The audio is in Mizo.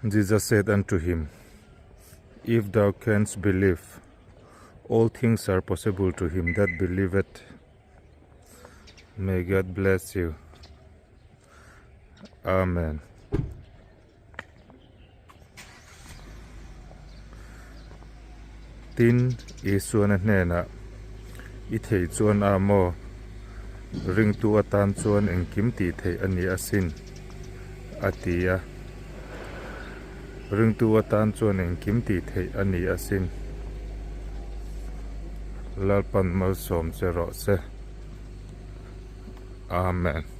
Jesus said unto him, If thou canst believe, all things are possible to him that believeth. May God bless you. Amen. Tin, Isuan a hnenah, I thei chuan a maw? Ringtu atan chuan engkim tih theih a ni asin, a ti a. Ringtu atan chuan engkim tih theih a ni asin. Lalpan malsawm che rawh se. Amen.